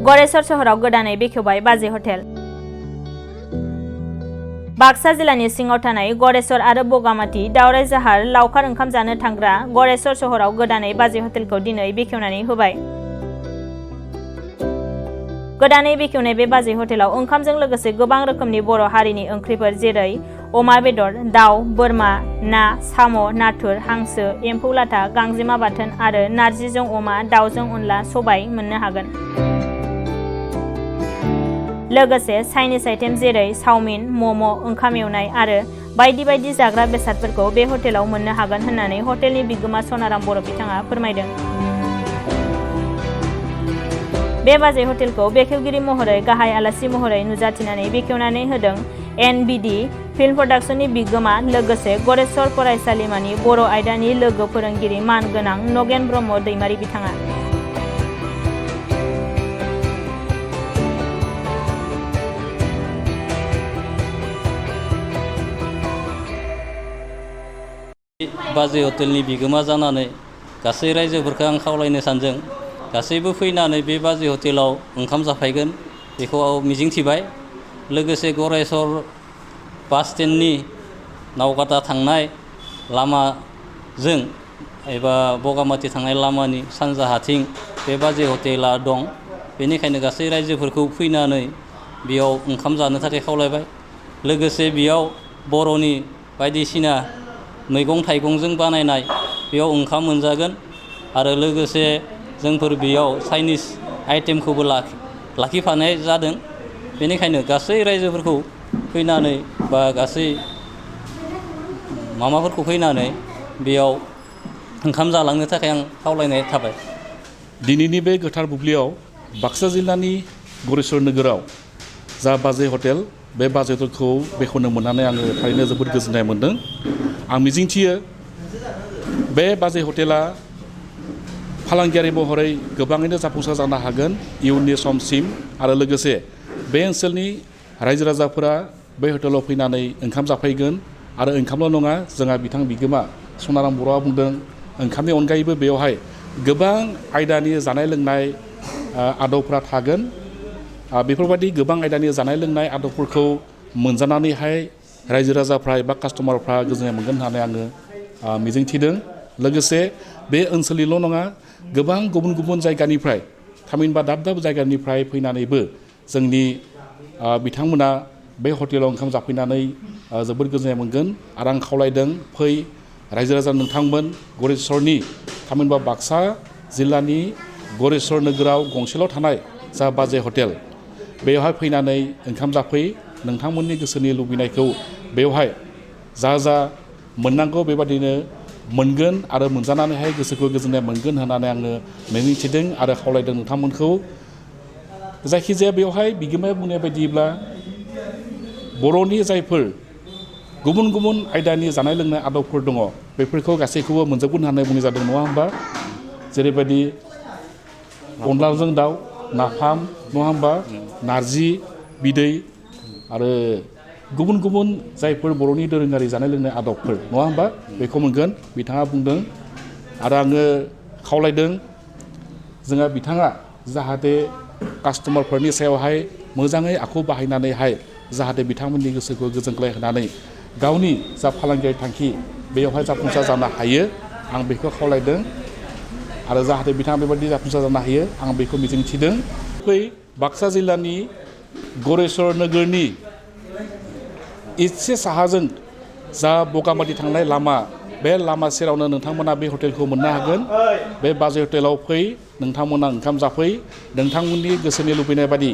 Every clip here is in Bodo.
गरेसर सहराव गोदानै बेखेवबाय बाजै हटेल। बाक्सा जिल्लानि सिङाव थानाय गरेसर आरो बगामाटी दावराय जाहार लावखार ओंखाम जानो थांग्रा गरेसर सहराव गोदानै बाजै हटेलखौ दिनै बेखेवनानै होबाय। गोदानै बेखेवनाय बे बाजै हटेलाव ओंखामजों लोगोसे गोबां रोखोमनि बर' हारिनि ओंख्रिफोर जेरै अमा बेदर, दाउ, बोरमा, ना, साम', नाथुर, हांसो, एम्फौ लाथा, गांजेमा बाथोन आरो नारजिजों अमा, दाउजों अनला, सबाय मोननो हागोन। लोगोसे चाइनिज आइटेम जेरै चाउमिन, मम', ओंखाम एवनाय आरो बायदि बायदि जाग्रा बेसादफोरखौ बे हटेलाव मोननो हागोन होननानै हटेलनि बिगोमा सनाराम बर' बिथाङा फोरमायदों। बे बाजै हटेलखौ बेखेवगिरि महरै गाहाय आलासि महरै नुजाथिनानै बेखेवनानै होदों NBD फिल्म प्रडाक्शननि बिगोमा लोगोसे गरेसर फरायसालिमानि बर' आयदानि लोगो फोरोंगिरि मान गोनां नगेन ब्रह्म दैमारि बिथाङा। बाजै हटेलनि बिगोमा जानानै गासै रायजोफोरखौ आं खावलायनो सानदों गासैबो फैनानै बे बाजै हटेलाव ओंखाम जाफैगोन बेखौ आं मिजिंथिबाय। लोगोसे गरेसर बास स्टेन्डनि नावकाटा थांनाय लामाजों एबा बगामाटी थांनाय लामानि सानजाहाथिं बे बाजै हटेला दं। बेनिखायनो गासै रायजोफोरखौ फैनानै बेयाव ओंखाम जानो थाखाय खावलायबाय। लोगोसे बेयाव बर'नि बायदिसिना मैगं थाइगंजों बानायनाय बेयाव ओंखाम मोनजागोन आरो लोगोसे जोंफोर बेयाव चाइनिज आइटेमखौबो लाखिफानाय जादों। बेनिखायनो गासै रायजोफोरखौ फैनानै बा गासै मामाफोरखौ फैनानै बेयाव ओंखाम जालांनो थाखाय आं खावलायनाय थाबाय। दिनैनि बे गोथार बुब्लियाव बाक्सा जिल्लानि गरेसर नोगोराव जा बाजै हटेल बे बाजै हटेलखौ बेखेवनो मोननानै आङो थारैनो जोबोद गोजोननाय मोन्दों। आं मिजिंथियो बे बाजै हटेला फालांगियारि महरै गोबाङैनो जाफुंसार जानो हागोन इयुननि समसिम आरो लोगोसे बे ओनसोलनि रायजो राजाफोरा बे हटेलाव फैनानै ओंखाम जाफैगोन आरो ओंखामल' नङा जोंहा बिथां बिगोमा सनाराम बर'आ बुंदों ओंखामनि अनगायैबो बेवहाय गोबां आयदानि जानाय लोंनाय आदबफ्रा थागोन। बेफोरबायदि गोबां आयदानि जानाय लोंनाय आदबफोरखौ मोनजानानैहाय रायजो राजाफ्रा एबा कास्टमारफ्रा गोजोननाय मोनगोन होननानै आङो मिजिंथिदों। लोगोसे बे ओनसोलनिल' नङा गोबां गुबुन गुबुन जायगानिफ्राय थामहिनबा दाब दाब जायगानिफ्राय फैनानैबो जोंनि बिथांमोना बे हटेलाव ओंखाम जाफैनानै जोबोद गोजोननाय मोनगोन आरो आं खावलायदों फै रायजो राजा नोंथांमोन गरेसरनि थामहिनबा बाक्सा जिल्लानि गरेसर नोगोराव गंसेल' थानाय जा बाजै हटेल बेवहाय फैनानै ओंखाम जाफै नोंथांमोननि गोसोनि लुबैनायखौ बेवहाय जा मोननांगौ बेबादिनो मोनगोन आरो मोनजानानैहाय गोसोखौ गोजोननाय मोनगोन होननानै आङो मिजिंथिदों आरो खावलायदों नोंथांमोनखौ। जायखिजाया बेवहाय बिगोमाया बुंनाय बायदिब्ला बर'नि जायफोर गुबुन गुबुन आयदानि जानाय लोंनाय आदबफोर दङ बेफोरखौ गासैखौबो मोनजोबगोन होननानै बुंनाय जादों नङा होमबा? जेरैबायदि अनलाजों दाउ, नाफाम नङा होमबा, नारजि बिदै आरो गुबुन गुबुन जायफोर बर'नि दोरोङारि जानाय लोंनाय आदबफोर नङा होमबा बेखौ मोनगोन बिथाङा बुंदों। आरो आङो खावलायदों जोंहा बिथाङा जाहाथे कास्टमारफोरनि सायावहाय मोजाङै आखु बाहायनानैहाय जाहाथे बिथांमोननि गोसोखौ गोजोनग्लाय होनानै गावनि जा फालांगियारि थांखि बेयावहाय जाफुंसार जानो हायो आं बेखौ खावलायदों आरो जाहाथे बिथाङा बेबायदि जाफुंसार जानो हायो आं बेखौ मिजिंथिदों। फै बाक्सा जिल्लानि गरेसर नोगोरनि एसे साहाजों जा बगामाटी थांनाय लामा बे लामा सेरावनो नोंथांमोना बे हटेलखौ मोननो हागोन। बे बाजै हटेलाव फै नोंथांमोना ओंखाम जाफै नोंथांमोननि गोसोनि लुबैनाय बादि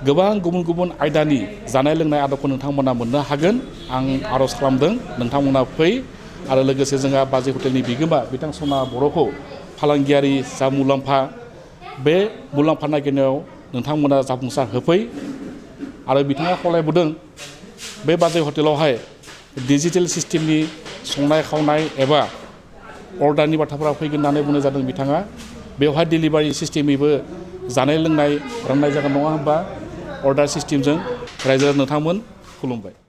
गोबां गुबुन गुबुन आयदानि जानाय लोंनाय आदबखौ नोंथांमोना मोननो हागोन आं आर'ज खालामदों नोंथांमोना फै। आरो लोगोसे जोंहा बाजै हटेलनि बिगोमा बिथां सना बर'खौ फालांगियारि जा मुलाम्फा बे मुलाम्फा नागिरनायाव नोंथांमोना जाफुंसार होफै। आरो बिथाङा खावलायबोदों बे बाजै हटेलावहाय डिजिटेल सिस्टेमनि संनाय खावनाय एबा अर्डारनि बाथ्राफोरा फैगोन होननानै बुंनाय जादों बिथाङा। बेवहाय डिलिभारि सिस्टेमैबो जानाय लोंनाय राननाय जागोन नङा होमबा अर्डार सिस्टेमजों। रायजो नोंथांमोन खुलुमबाय।